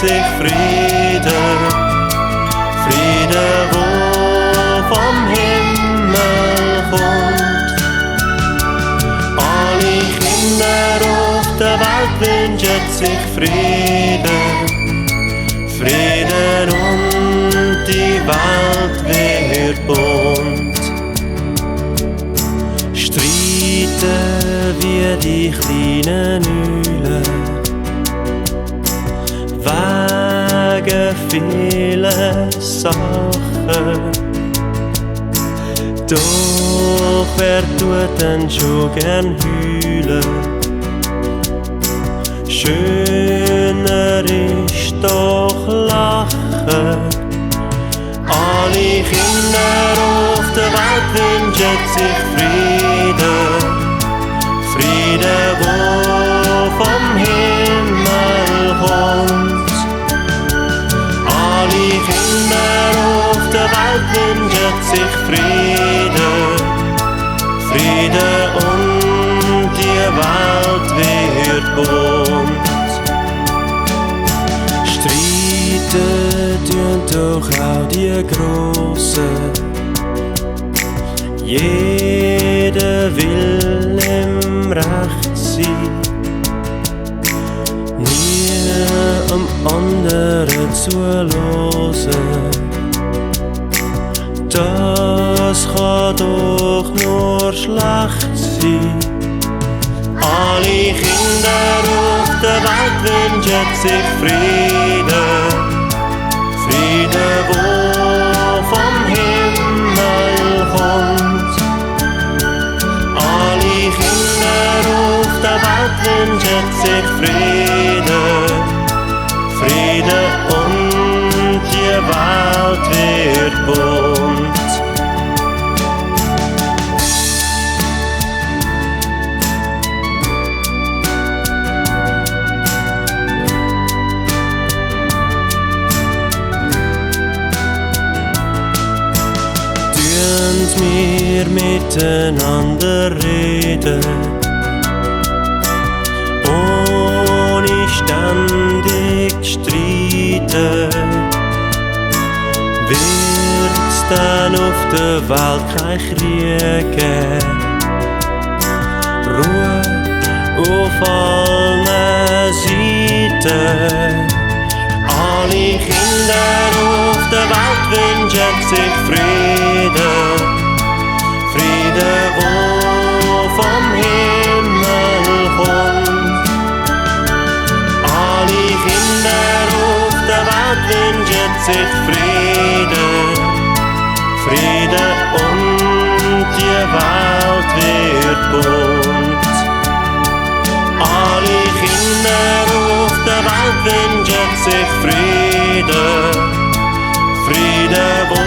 sich Friede, Friede, wo vom Himmel kommt. Alle Kinder auf der Welt wünschen sich Friede, Frieden und die Welt wird bunt. Streiten wie die kleinen Eulen, wegen vielen Sachen. Doch wer tut denn schon gern heulen? Schöner ist doch lachen. Alle Kinder auf der Welt wünschen sich Friede, Friede, wo vom Himmel kommt. Alle Kinder auf der Welt wünschen sich Friede, Friede und die Welt wird bunt. Streiten tun doch auch die Grossen, jeder will im Recht sein, nie am anderen zuhören. Das kann doch nur schlecht sein. Alle Kinder auf der Welt wünschen sich Friede, Friede, wo vom Himmel kommt. Alle Kinder auf der Welt wünschen sich Friede, Friede und die Welt wird bunt. Wir miteinander reden, ohne ständig streiten. Wird's dann auf der Welt kein Krieg geben? Ruhe auf allen Seiten. Alle Kinder auf der Welt wünschen sich Friede, Friede, wo vom Himmel kommt. Alle Kinder auf der Welt wünschen sich Friede, Friede und die Welt wird bunt. Alle Kinder auf der Welt wünschen sich Friede, Friede, wo